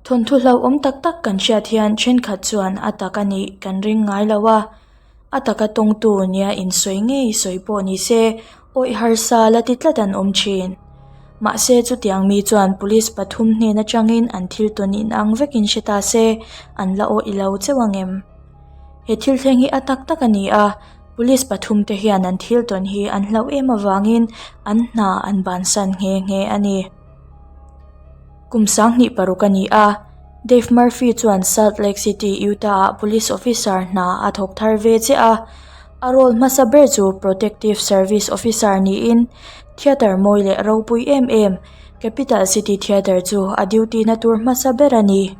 Thawnthu hlauhawm tak tak kan hriat hian thenkhat chuan a tak a nih kan ring ngai lo a, a taka tawngtu nia insawi ngei sawi pawh ni se awih harsa la ti tlat an awm thin. Mahse chutiang mi chuan police pathum hnen atangin an thil tawn inang vekin hre ta se an la awih lo cheuh ang em? He thil thleng hi a tak tak a ni a, police pathum te hian an thil tawn hi an hlauh em avangin an hna an bansan nghe nghe a ni. Kum 26 a ni a, Dave Murphy chuan Salt Lake City, Utah-ah police officer hna a thawk thar ve chiah a. A role hmasa ber chu Protective Service Officer niin theatre mawi leh ropui em em, Capital City Theatre chu a duty na tur hmasa ber a ni.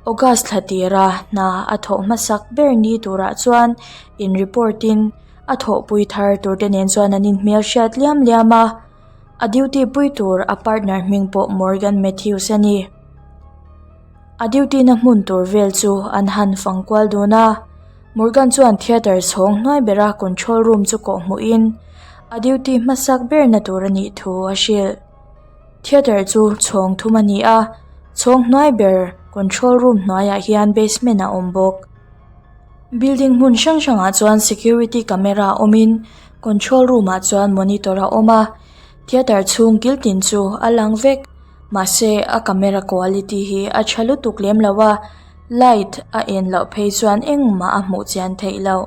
August thla tira hna a thawh hmasak ber ni turah chuan in report in a thawhpui thar turte nen chuan an inhmelhriat liam liam a. A duty pui tur a partner hming pawh Morgan Matthews a ni. A duty na hmun tur vel chu an han fang kual dun a, Morgan chuan theatre chhawng hnuai bera control room chu kawh hmuhin a duty hmasak ber na tur a nih thu a hrilh. Theatre chu chhawng thum a ni a, chhawng hnuai ber control room hnuaiah hian basement a awm bawk. Building hmun hrang hrangah chuan security camera awmin control room ah chuan monitor a awm a theatre chhung kil tin chu a lang vek mahse a camera quality hi a tha lutuk lem lo a light a en loh phei chuan engmah a hmuh chian theih loh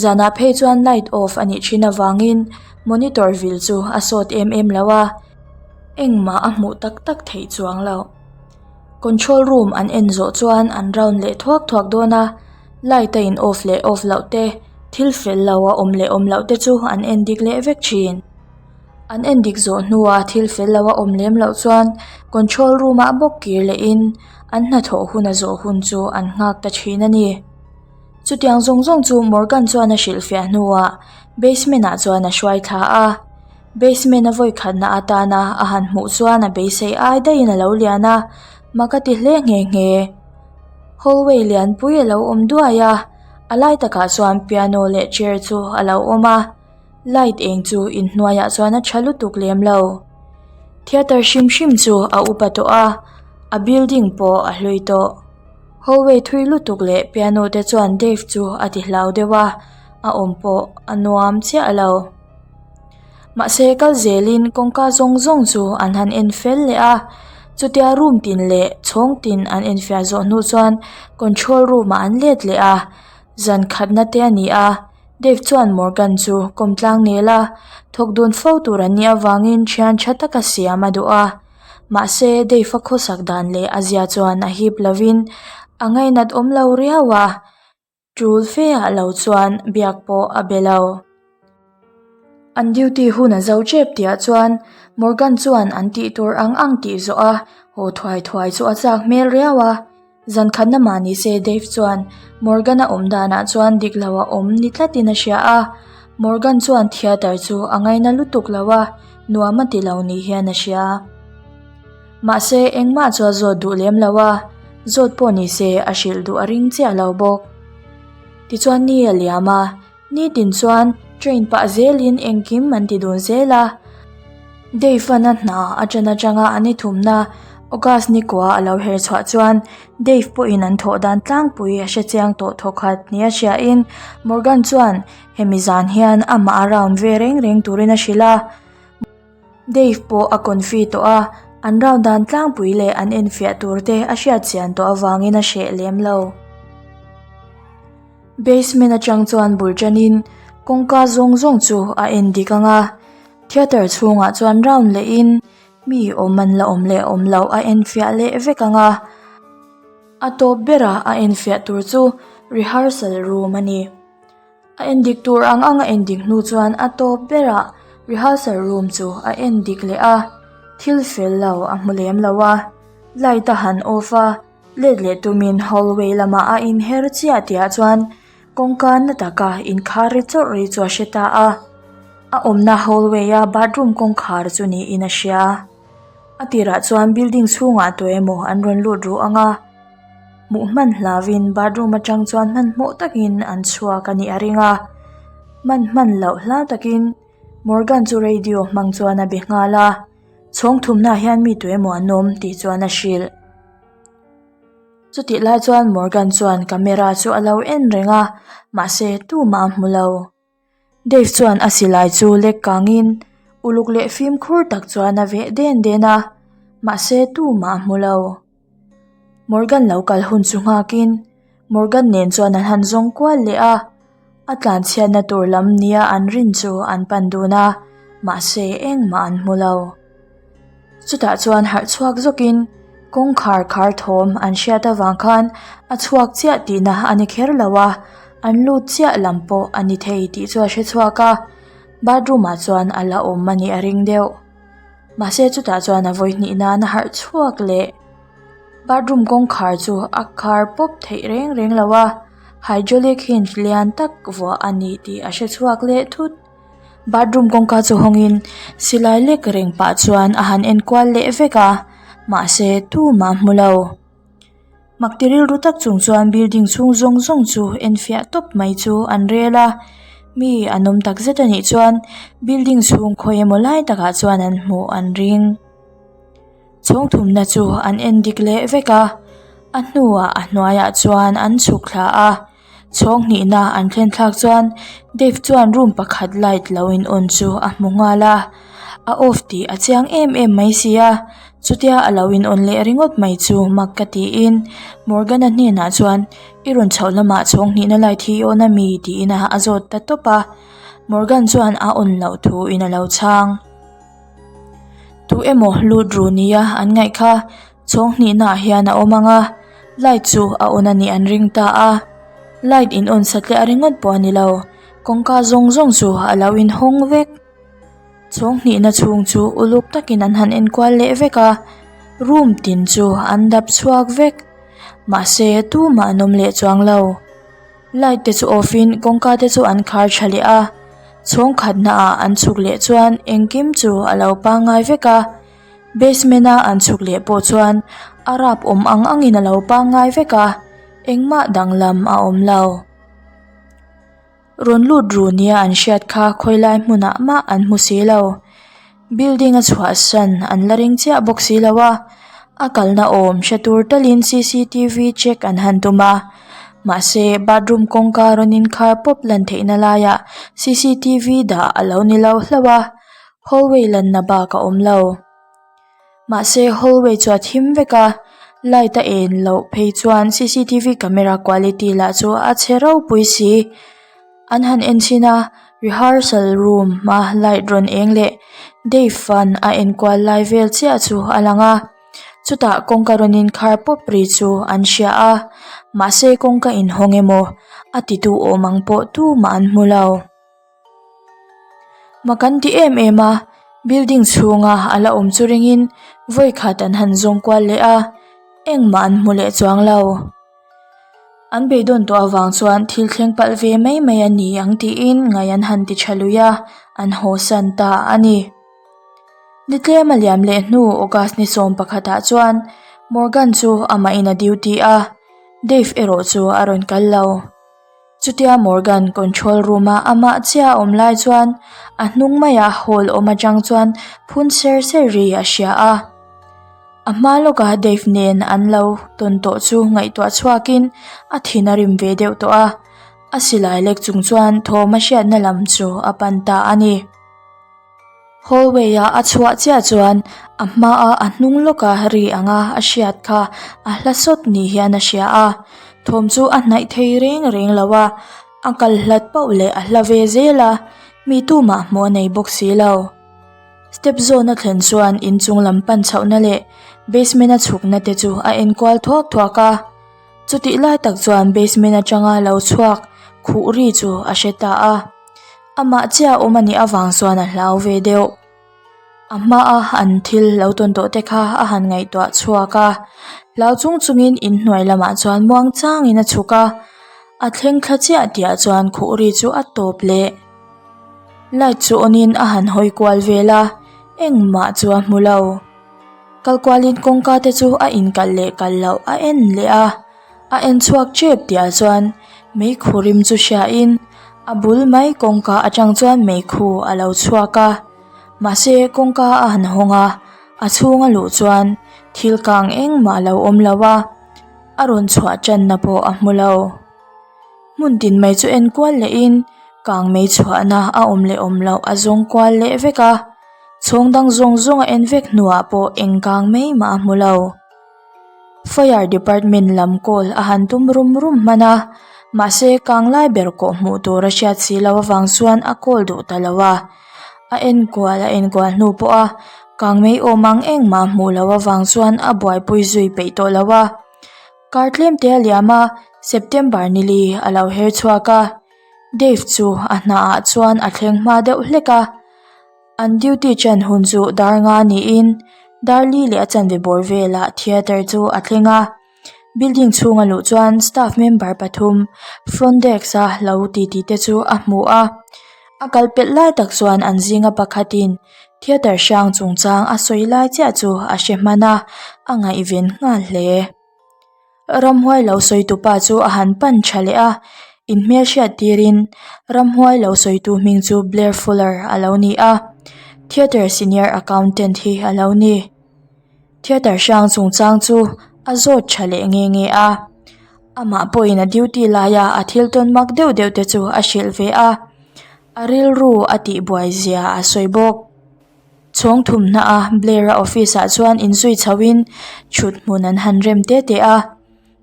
zanah phei chuan light off a nih thin avangin monitor vil chu a sawt em em lo a engmah a hmuh tak tak theih chuang loh. Control room an en zawh chuan an round leh thuak thuak dawn a light a in off leh off loh te thil fel lo a awm leh awm loh te chu an en dik leh vek thin. An en dik zawh hnua thil fel lo a awm lem loh chuan control room ah bawk kir leh in an hnathawh hun a zawh hun chu an nghak ta thin a ni. Chutiang zawng zawng chu Morgan chuan a hrilhfiah hnuah basement ah chuan a hruai thla a. Basement a vawi khatna atana a han hmuh chuan a beisei ai daihin a lo lian a, mak a ti hle nghe nghe. Hallway lianpui a lo awm duai a, a lai takah chuan piano leh chair chu a lo awm a, light eng chu inhnuaiah chuan a tha lutuk lem lo. Theatre hrim hrim chu a upa tawh a, a building pawh a hlui tawh. Hallway thui lutuk leh piano te chuan Dave chu a ti hlau deuh a, a awm pawh a nuam chiah lo. Mahse kal zelin kawngka zawng zawng chu an han en fel leh a, chutia room tin leh chhawng tin an en fiah zawh hnu chuan control room ah an let leh a, zan khatna te a ni a, Dave chuan Morgan chu kawm tlang nel a, thawk dun fo tur an nih avangin thian tha taka siam a duh a, mahse Dave a khawsak dan leh a zia chuan a hip lovin a ngainat awm lo riau a. Tul fe ah lo chuan biak pawh a be lo. An duty hun a zo tep tihah chuan Morgan chuan an tih tur ang ang tih zawh a haw thuai thuai chu a chak hmel riau a. Zan khatna mah ni se Dave chuan Morgan a awm danah chuan dik lo a awm ni tlatin a hria a. Morgan chuan theatre chu a ngaina lutuk lo a, nuam a ti lo ni hian a hria. Mahse, engmah chu a zawt duh lem lo a, zawt pawh ni se a hrilh duh a ring chiah lo bawk. Tichuan ni a liam a, nitin chuan train pah zelin engkim an ti dun zel a. Dave-an a hna a ṭan aṭanga an i thumna August nikua a lo her chhuah chuan Dave pawhin an thawh dan tlangpui a hre chiang tawh thawkhat nia hriain Morgan chuan hemi zan hian amah a round ve reng reng turin a hrilh a. Dave pawh a confi tawh a, an round dan tlangpui leh an enfiah tur te a hriat chian tawh avangin a hreh lem lo. Basement atang chuan bul tanin kawngka zawng zawng chu a en dik ang a, theatre chhungah chuan round lehin mi awm an la awm leh awm loh a enfiah leh vek ang a. A tawp bera a enfiah tur chu rehearsal room a ni. A en dik tur ang ang a en dik hnu chuan a tawp berah rehearsal room chu a en dik leh a, thil fel lo a hmu lem lo a, light a han off a, let leh tumin hallway lamah a inher chiah tihah chuan kawngka na taka inkhar ri chawrh ri chu a hre ta a, a awmna hallway a bathroom kawngkhar chu niin a hria. A tirah chuan building chhungah tuemaw an rawn lut ruh ang a. Hmuh hman hlauvin bathroom atang chuan hmanhmawh takin an chhuak a nih a ring a, hman hman loh hlau takin Morgan chu radio hmang chuan a be nghal a, chhawng thumnaah hian mi tuemaw an awm tih chuan a hrilh. Chutih lai chuan Morgan chuan camera chu a lo en reng a, mahse tumah a hmu lo. Dave chuan a silai chu lek kangin uluk leh fimkhur tak chuan a veh den den a, mahse tumah a hmu lo. Morgan lo kal hun chu nghakin Morgan nen chuan an han zawng kual leh a, a tlanchhiatna tur lam nia an rin chu an pan dun a, mahse engmah an hmu lo. Chutah chuan harh chhuak zawkin kawngkhar khar thawm an hriat avang khan a chhuak chiah tihna a ni kher lo a, an lut chiah lam pawh a ni thei tih chu a hre chhuak a, bathroom ah chuan a la awm a nih a ring deuh. Mahse chutah chuan a vawi hnih nan a harh chhuak leh. Bathroom kawngkhar chu a khar pawp theih reng reng lo a, hydraulic hinge lian tak vuah a ni tih a hre chhuak leh thut. Bathroom kawngka chu hawngin silai lek reng pah chuan a han en kual leh vek a, mahse tumah a hmu lo. Mak ti rilru tak chung chuan building chhung zawng zawng chu en fiah tawp mai chu an rel a, mi an awm tak zet a nih chuan building chhung khawi emaw lai takah chuan an hmuh an ring. Chhawng thumna chu an en dik leh vek a, a hnuah a hnuaiah chuan an chhuk thla a, chhawng hnihna an thlen thlak chuan Dave chuan room pakhat light lo in on chu a hmu nghal a, a off tih a chiang em em mai si a, chutia a lo in on leh ringawt mai chu mak ka tiin Morgan-a hnenah chuan i rawn chhoh lamah chhawng hnihna light hi i on a mi tiin a zawt ta tawp a, Morgan chuan a on loh thu in a lo chhang. Tu emaw lut ru nia an ngaih kha chhawng hnihnaah hian a awm ang a, light chu a on a nih an ring ta a, light in on satliah ringawt pawh a ni lo, kawngka zawng zawng chu a lo inhawng vek. Chhawng hnihna chhung chu uluk takin an han enkual leh vek a, room tin chu an dap chhuak vek, mahse tumah an awm leh chuang lo. Light te chu off in kawngka te chu an khar tha leh a, chhawng khatna ah an chhuk leh chuan engkim chu a lo pangngai vek a, basement a an chhuk leh pawh chuan a rap awm ang ang in a lo pangngai vek a, engmah danglam a awm lo. Rawn lut ru nia an hriat kha khawilai hmunah mah an hmu si lo. Building a chhuahsan an la ring chiah bawk si lo a, a kalna awm hre tur talin cctv check an han tum a, mahse bathroom kawngka rawn inkhar pawp lan theihna laiah cctv dah a lo ni lo hlauh a, hallway lanna bak a awm lo. Mahse hallway chu a thim vek a, light a en loh phei chuan cctv camera quality lah chu a chhe ropui si. An han en chhin a, rehearsal room a light rawn eng leh Dave an a enkual lai vel chiah chu a lang a, chutah kawngka rawn inkhar pawp ri chu an hria a, mahse kawngka inhawng emaw a titu awm ang pawh tumah an hmu lo. Mak an ti em em a, building chhunga a la awm chu ringin vawikhat an han zawng kual leh a, engmah an hmu leh chuang lo. An beidawn tawh avang chuan thil thleng palh ve mai mai a ni ang tiin ngaih an han ti tha lui a, an haw san ta a ni. Ni tlem a liam leh hnu August ni sawm pakhatah chuan Morgan chu amahin a duty a, Dave erawh chu a rawn kal lo. Chutia Morgan control room a amah chiah a awm lai chuan a hnung maia hall awm atang chuan phun ser ser ri a hria a. A hma lawka Dave nen an lo tawn tawh chu ngaihtuah chhuakin a thin a rim ve deuh tawh a, a silai lek chung chuan thawm a hriatna lam chu a pan ta a ni. Hallway a a chhuah chiah chuan a hmaa a hnung lawka ri anga a hriat kha a hla sawt ni hian a hria a, thawm chu a hnaih thei reng reng lo a, a kal hlat pauh leh a hla ve zel a, mi tumah hmuh a nei bawk si lo. Step zawn a thlen chuan inchung lam pan chhohna leh basement a chhukna te chu a enkual thuak thuak a, chutih lai tak chuan basement atanga lo chhuak khuh ri chu a hre ta a, amah chiah a awm a nih avang chuan a hlau ve deuh. A hmaa an thil lo tawn tawh te kha a han ngaihtuah chhuak a, hlau chung chungin inhnuai lamah chuan muang changin a chhuk a, a thleng thla chiah tihah chuan khuh ri chu a tawp leh. Light chu on in a han hawi kual vel a, engmah chu a hmu lo. Kal kualin kawngka te chu a inkalh leh kalh loh a en leh a, a en chhuak tep tihah chuan meikhu rim chu hria in a bul mai kawngka atang chuan meikhu a lo chhuak a, mahse kawngka a han hawng a, a chhung a luh chuan thil kang engmah a lo awm lo a. A rawn chhuah tanna pawh a hmu lo. Hmun tin mai chu en kual lehin kang mei chhuahna a awm leh awm loh a zawng kual leh vek a, chhawng dang zawng zawng a en vek hnuah pawh eng kang mai mah a hmu lo. Fire department lam call a han tum rum rum hman a, mahse kang lai ber kawh hmuh tur a hriat si loh avang chuan a call duh ta lo a, a enkual a enkual hnu pawh a kang mei awm ang engmah hmuh loh avang chuan a buaipui zui peih tawh lo a. Kar tlem te a liam a, September nili a lo her chhuak a, Dave chu a hnaah chuan a thleng hma deuh hlek a, an duty chan hun chu dar nga niin dar li leh a chanve bawr velah theatre chu a thleng a, building chhunga luh chuan staff member pathum front desk a lo titi te chu a hmu a, a kal pelh lai tak chuan an zinga pakhatin Theatre hrang chungchang a sawi lai chiah chu a hre hman a, a ngaihven nghal hle. Ramhuai lo sawi tupa chu a han pan tha leh a, inhmelhriat tirin ramhuai lo sawitu hming chu Blair Fuller a lo ni a, theatre senior accountant hi a lo ni. Theatre hrang chungchang chu a zawt tha leh nge nge a, amah pawhin a duty laia a thil tawn mak deuh deuh te chu a hrilh ve a. A rilru a tihbuai zia a sawi bawk. Chhawng thumhna a Blair-a office ah chuan inzui chho in thut hmun an han rem te te a,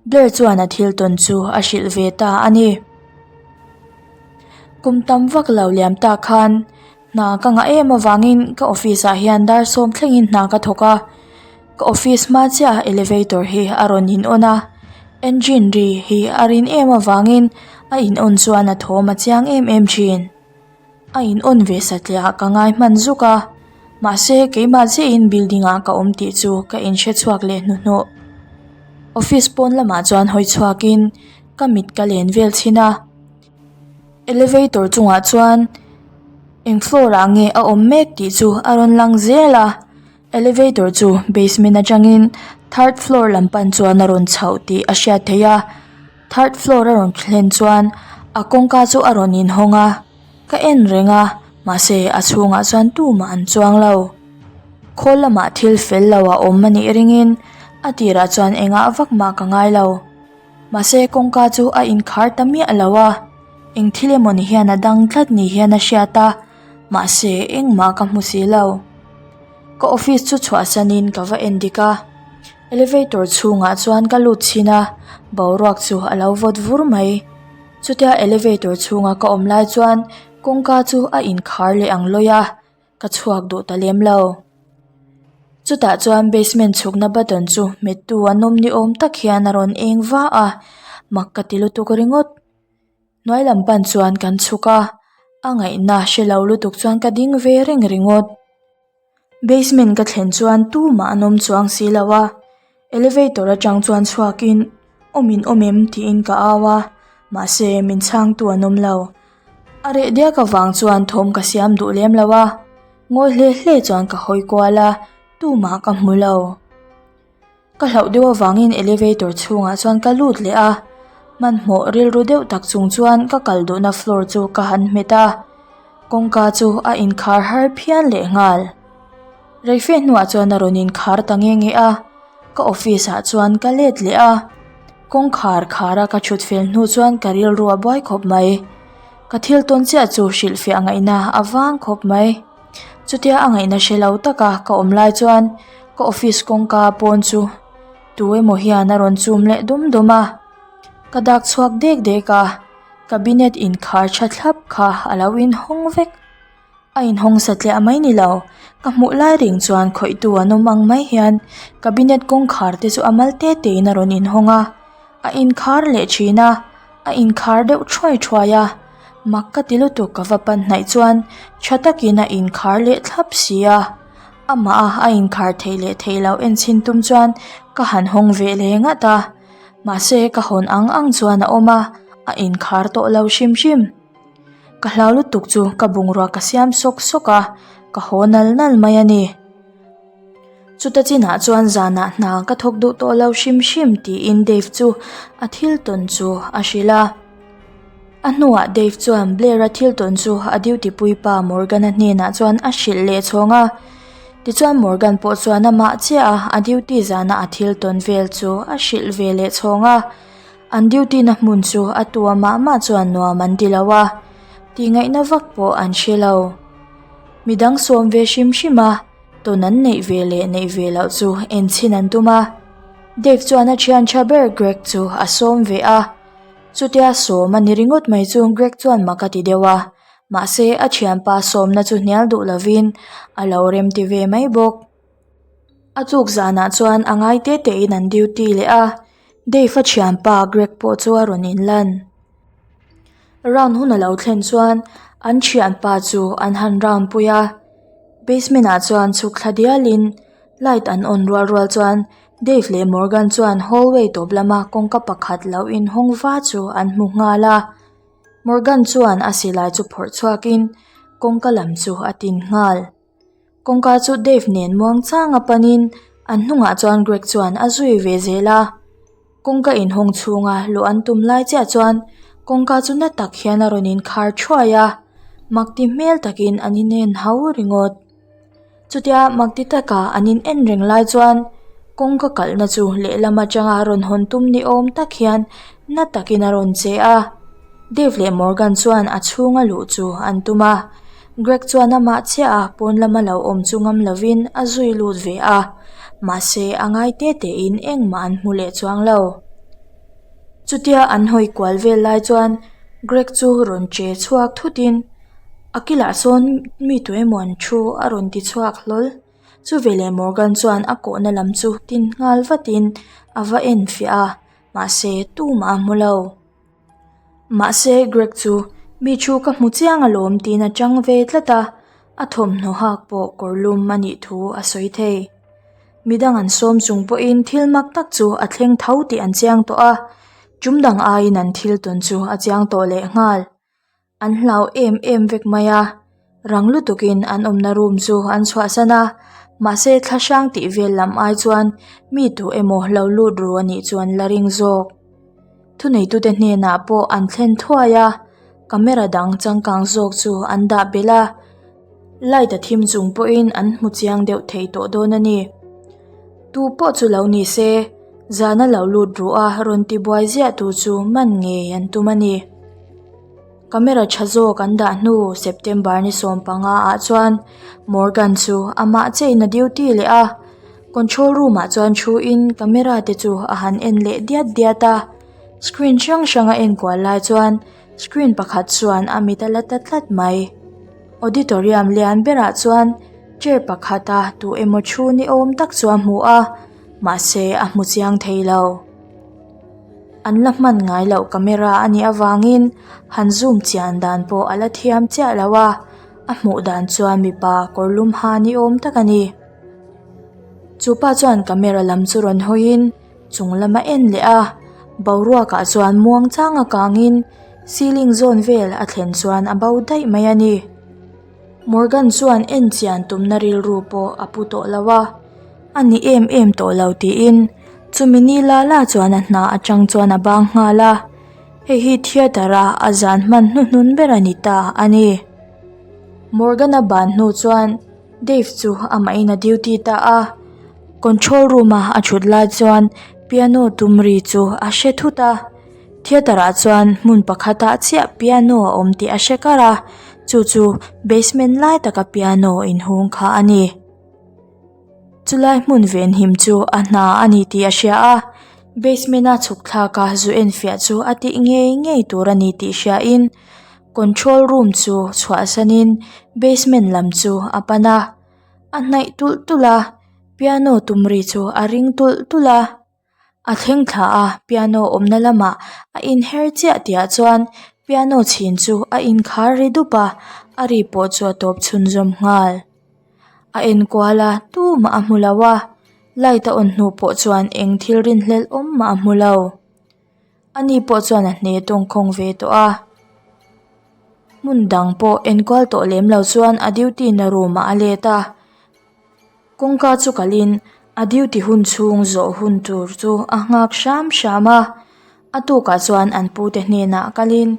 Blair chuan a thil tawn chu a hrilh ve ta a ni. Kum tam vak lo liam ta khan hna ka ngah em avangin ka office ah hian dar sawm thlengin hna ka thawk a, ka office hma chiah elevator hi a rawn in on a, engine ri hi a rin em avangin a in on chuan a thawm a chiang em em thin. A in on ve satliah ka ngai hman zuk a, mahse keimah chiahin building ah ka awm tih chu ka in hre chhuak leh hnuhnawh. Office pawn lamah chuan hawi chhuakin ka mit ka len vel chhin a, elevator chungah chuan eng floor ah nge a awm mek tih chu a rawn lang zel a. Elevator chu basement atangin third floor lam pan chuan a rawn chhoh tih a hriat theih a third floor a rawn thlen chuan a kawngka chu a rawn inhawng a ka en reng a mahse a chhungah chuan tumah an chuang lo khawl lamah thil fel lo a awm anih ringin a tirah chuan engah vak mah ka ngai lo mahse kawngka chu a inkhar ta miah lo a eng thil emaw ni hian a dang tlat ni hian a hriat a. Mahse engmah ka hmu si lo. Ka office chu chhuahsanin ka va en dik a, elevator chhungah chuan ka lut chhin a, boruak chu a lo vawt vur mai. Chutia elevator chhunga ka awm lai chuan kawngka chu a inkhar leh ang lawih a, ka chhuak duh ta lem lo. Chutah chuan basement chhukna button chu hmettu an awm ni awm tak hian a rawn eng va a, mak ka ti lutuk ringawt. Hnuai lam pan chuan kan chhuk a, a ngaihna hre lo lutuk chuan ka ding ve reng ringawt. Basement ka thlen chuan tumah an awm chuang si lo a, elevator atang chuan chhuakin awm in awm em tiin ka au a, mahse min chhangtu an awm lo. A reh diak avang chuan thawm ka siam duh lem lo a, ngawi hle hle chuan ka hawi kual a, tumah ka hmu lo. Ka hlauh deuh avangin elevator chhungah chuan ka lut leh a, hmanhmawh rilru deuh tak chung chuan ka kal duhna floor chu ka han hmet a, kawngka chu a inkhar har phian leh nghal. Reife hnuah chuan a rawn inkhar ta nge nge a, ka office ah chuan ka let leh a, kawngkhar khar a ka thut fel hnu chuan ka rilru a buai khawp mai. Ka thil tawn chiah chu hrilhfiah ngaihna a vang khawp mai. Chutia a ngaihna hre lo taka ka awm lai chuan ka office kawngka pawn chu tu emaw hian a rawn chum leh dum dum a, ka dak chhuak dek dek a, cabinet inkhar tha thlap kha a lo inhawng vek. A inhawng satliah mai ni lo, ka hmuh lai reng chuan khawihtu an awm ang mai hian cabinet kawngkhar te chu a mal te te in a rawn inhawng a, a inkhar leh thin a. A inkhar deuh thuai thuai a, mak ka ti lutuk ka va pan hnaih chuan tha takin a inkhar leh thlap si a, amah a a inkhar theih leh theih loh en chhin tum chuan ka han hawng ve leh ngat a, mahse ka hawn ang ang chuan a awm a, a inkhar tawh lo hrim hrim. Ka hlau lutuk chu ka bungrua ka siam sawk sawk a, ka haw nal nal mai a ni. Chuta chinah chuan zanah hna ka thawk duh tawh lo hrim hrim tiin Dave chu a thil tawn chu a hrilh a. A hnuah Dave chuan Blair-a thil tawn chu a duty puipa Morgan-a hnenah chuan a hrilh leh chhawng a. Tichuan Morgan pawh chuan amah chiah a a duty zana a thil tawn vel chu a hrilh ve leh chhawng a. An duty na hmun chu a tu amah mah chuan nuam an ti lo a, tihngaihna vak pawh an hre lo. Midang sawm ve hrim hrim a, tawn an neih ve leh neih ve loh chu enchhin an tum a. Dave chuan a thian tha ber Greg chu a sawm ve a. Chutia sawm a ni ringawt mai chu Greg chuan mak a ti deuh a, mahse a thianpa sawmna chu hnial duh lovin a lo remti ve mai bawk. A chuk zanah chuan a ngai te tein an duty leh a, Dave-a thianpa Greg pawh chu a rawn inlan. Round hun a lo thlen chuan an thianpa chu an han round pui a, basement ah chuan chhuk thla dialin light an on rual rual chuan Dave leh Morgan chuan hallway tawp lama kawngka pakhat lo inhawng va chu an hmu nghal a. Morgan chuan a silai chu phawrh chhuakin kawngka lam chu a tin nghal. Kawngka chu Dave nen muang changa panin an hnungah chuan Greg chuan a zui ve zel a. Kawngka inhawng chhunga luh an tum lai chiah chuan kawngka chu na tak hian a rawn inkhar thuai a, mak ti hmel takin an inen hau ringawt. Chutia mak ti taka an in en reng lai chuan kawngka kalhna chu lehlam atanga rawn hawn tum ni awm tak hian na takin a rawn che a. Dave leh Morgan chuan a chhunga luh chu an tum a, Greg chuan amah chiah a pawn lama lo awm chu ngam lovin a zui lut ve a, mahse a ngai te tein engmah an hmu leh chuang lo. Chutia an hawi kual vel lai chuan Greg chu rawn che chhuak thutin a kilah sawn mi tu emaw an thu a rawn ti chhuak hlawl. Chuveleh Morgan chuan a kawhna lam chu tin nghal vatin a va en fiah a, mahse tumah a hmu lo. Mahse Greg chu mi thu ka hmu chiang alawm tiin a chang ve tlat a, a thawmhnaw hak pawh kawr lum a nih thu a sawi thei. Midang an sawm chung pawhin thil mak tak chu a thleng tho tih an chiang tawh a, tum dang aiin an thil tawn chu a chiang tawh lehnghal. An hlau em em vek mai a, rang lutukin an awmna room chu an chhuahsan a, mahse thla hrang tih vel lam ai chuan mi tu emaw lo lut ru a nih chuan la ring zawk. Thuneitute hnenah pawh an thlen thuai a, camera dang changkang zawk chu an dah belh a, light a thim chung pawhin an hmu chiang deuh thei tawh dawn a ni. Tu pawh chu lo ni se, zana lo lut ru a rawn ti buai ziah tu chu man ngei an tum a ni. Camera tha zawk an dah hnu September ni 15 ah chuan Morgan chu amah chein a duty leh a, control room ah chuan thu in camera te chu a han en leh diat diat a, screen hrang hrang a en kual lai chuan screen pakhat chuan a mit a la ta tlat mai. Auditorium lian berah chuan chair pakhat a tu emaw thu ni awm tak chu a hmu a, mahse a hmu chiang thei lo. An la hman ngai loh camera a nih avangin han zoom chian dan pawh a la thiam chiah lo a, a hmuh dan chuan mipa kawr lum ha ni awm tak a ni. Chu pa chuan camera lam chu rawn hawiin chung lam a en leh a, boruakah chuan muang chang a kangin ceiling zawn vel a thlen chuan a bo daih mai a ni. Morgan chuan en chian tumna rilru pawh a pu tawh lo a, a ni em em tawh lo tiin chumi ni la la chuan a hna atang chuan a bang nghal a, hei hi theatre a a zan hman hnuhnun ber a ni ta a ni. Morgan a ban hnu chuan Dave chu amahin a duty ta a, control room a a thut lai chuan piano tum ri chu a hre thut a. Theatre ah chuan hmun pakhatah chiah piano a awm tih a hre kar a, chu chu basement lai taka piano inhung kha a ni. Chulai hmun venhim chu a hna a ni tih a hria a, basement a chhuk thlak a zu enfiah chu a tih ngei ngei tur a ni tih hriain control room chu chhuahsanin basement lam chu a pan a, a hnaih tulh tulh a, piano tum ri chu a ring tulh tulh a. A thleng thla a piano awmna lamah a inher chiah tihah chuan piano chhin chu a inkhar ri dup a a ri pawh chu a tawp chhunzawm nghal. A enkual a tumah a hmu lo a light a on hnu pawh chuan eng thil rinhlelh awm mah a hmu lo. Ani pawh chuan a hne tawngkhawng ve tawh a hmun dang pawh enkual tawh lem lo chuan a duty na room ah a let a. Kawngka chu kalin a duty hun chhung zawh hun tur chu a nghak hram hram a, a tukah chuan an pute hnenah kalin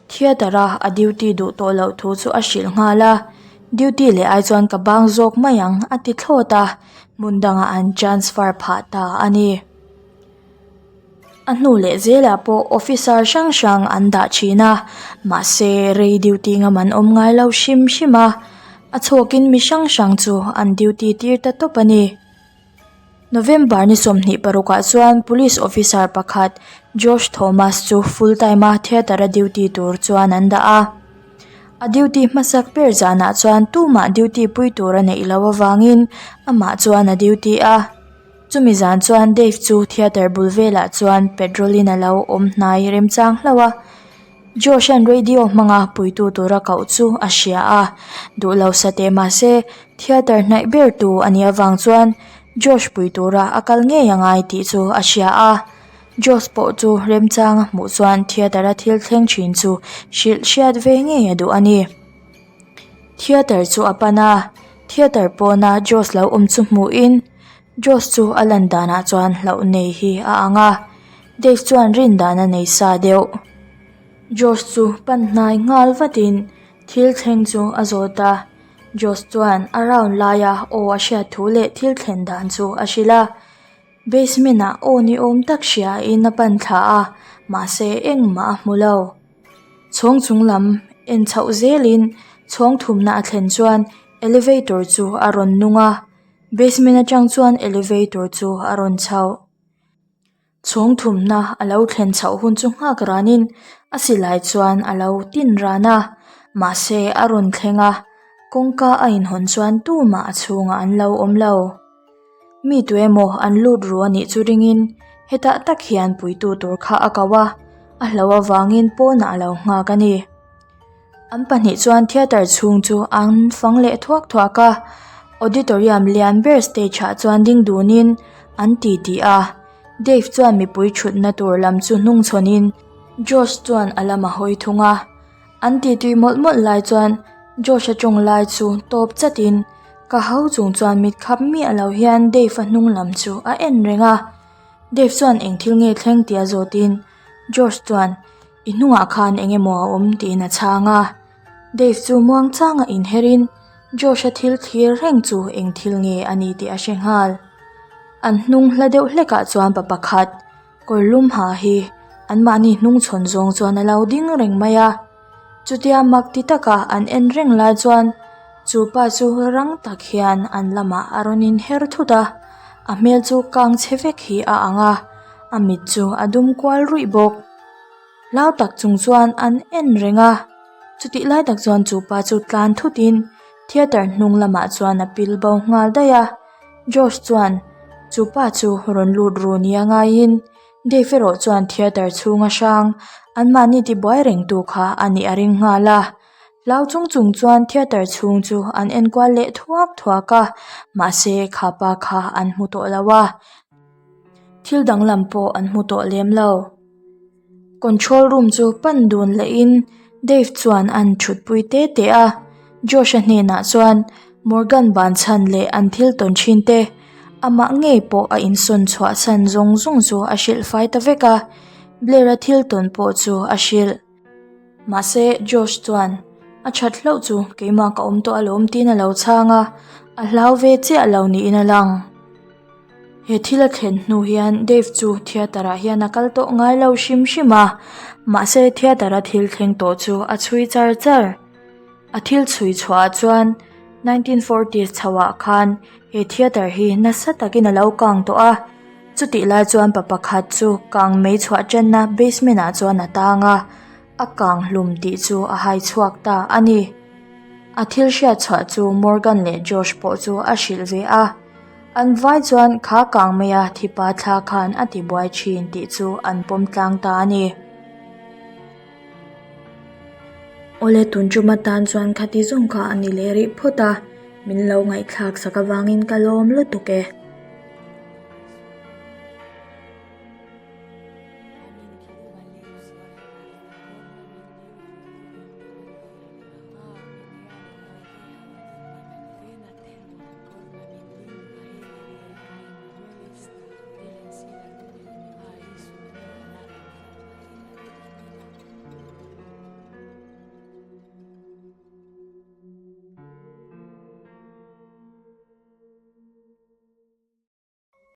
theatre a a duty duh tawh loh thu chu a hrilh nghal a. Duty leh ai chuan ka bang zawk mai ang a ti thlawt a, hmun dangah an transfer phah ta a ni. A hnu leh zelah pawh officer hrang hrang an dah thin a, mahse rei duty ngam an awm ngai lo hrim hrim a, a chhawkin mi hrang hrang chu an duty tir ta tawp a ni. November ni 26 ah chuan police officer pakhat Josh Thomas chu full time a theatre a duty tur chuan an dah a, a duty hmasak ber zanah chuan tumah duty pui tur a neih loh avangin amah chuan a duty a. Chumi zan chuan Dave chu theatre bul velah chuan petrol in a lo awm hnai remchang hlauh a. Josh an radio hmanga puitu tura koh chu a hria a, duh lo sa teh mahse theatre hnaih ber tu a nih avang chuan Josh pui tura a kal ngei a ngai tih chu a hria a. Josh pawh chu remchang a hmuh chuan theatre a thil thleng thin chu hrilh hriat ve ngei a duh a ni. Theatre chu a pan a, theatre pawna Josh lo awm chu hmuhin Josh chu a lan danah chuan hlauh nei hi a ang a, Dave chuan rin dan a nei sa deuh. Josh chu pan hnai nghal vatin thil thleng chu a zawt a, Josh chuan a round laia aw a hriat thu leh thil thlen dan chu a hrilh a. Basement ah aw ni awm tak hria in a pan thla a, mahse engmah a hmu lo. Chhawng chung lam en chhoh zelin chhawng thumna a thlen chuan elevator chu a rawn nung a, basement atang chuan elevator chu a rawn chhoh. Chhawng thumna a lo thlen chhoh hun chu nghak ranin a silai chuan a lo tin ran a, mahse a rawn thleng a, kawngka a inhawn chuan tumah a chhungah an lo awm lo. Mi tuemaw an lut ru a nih chu ringin hetah tak hian puitu tur kha a ko a, a hlo avangin pawnah a lo nghak a ni. An pahnih chuan theatre chhung chu an fang leh thuak thuak a, auditorium lian ber stage ah chuan ding dunin an ti ti a, Dave chuan mipui thutna tur lam chu hnung chhawnin Josh chuan a lam a hawi thung a. An ti tui mawlh mawlh lai chuan Josh-a tawng lai chu tawp chatin ka hau chung chuan mit khap miah lo hian Dave-a hnung lam chu a en reng a. Dave chuan eng thil nge thleng tia zawtin Josh chuan I hnungah khan eng emaw a awm tiin a chhang a. Dave chu muang changa inherin Josh-a thil thlir reng chu eng thil nge a ni tih a hre nghal. An hnung hla deuh hlekah chuan pa pakhat Kawr lum ha hi anmahni hnung chhawn zawng chuan a lo ding reng mai a, chutia mak ti taka an en reng lai chuan chu pa chu rang tak hian an lamah a rawn inher thut a, a hmel chu kang chhe vek hi a ang a, a mit chu a dum kual ruih bawk. Hlau tak chung chuan an en reng a, chutih lai tak chuan chu pa chu tlan thutin theatre hnung lamah chuan a pil bo nghal daih a. Josh chuan chu pa chu rawn lut ru nia ngaiin Dave erawh chuan theatre chhunga hrang anmahni tibuai reng tu kha a nih a ring nghal a. Hlau chung chung chuan theatre chhung chu an enkual leh thuak thuak a, mahse kha pa kha an hmu tawh lo a, thil danglam pawh an hmu tawh lem lo. Control room chu pan dun lehin Dave chuan an thutpui te te a, Josh-a hnenah chuan Morgan ban chhan leh an thil tawn thin te, amah ngei pawh a insawn chhuah chhan zawng zawng chu a hrilh fai ta vek a, Blair-a thil tawn pawh chu a hrilh. Mahse Josh chuan a that hlauh chu keimah ka awm tawh alawm tiin a lo chhang a, a hlau ve chiah lo niin a lang. He thil a thlen hnu hian Dave chu theatre ah hian a kal tawh ngai lo hrim hrim a, mahse theatre a thil thleng tawh chu a chhui char char. A thil chhui chhuah ah chuan 1940s chho ah khan he theatre hi nasa takin a lo kang tawh a, chutih lai chuan pa pakhat chu kang mei chhuah tanna basement ah chuan a tang a, a kang hlum tih chu a hai chhuak ta a ni. A thil hriat chhuah chu Morgan leh Josh pawh chu a hrilh ve a. An vai chuan kha kang maia thipa thla khan a ti buai thin tih chu an pawm tlang ta a ni. Awle tun tum atan chuan khati zawng kha a ni leh rih phawt a, min lo ngaihthlak sak avangin ka lawm lutuk e.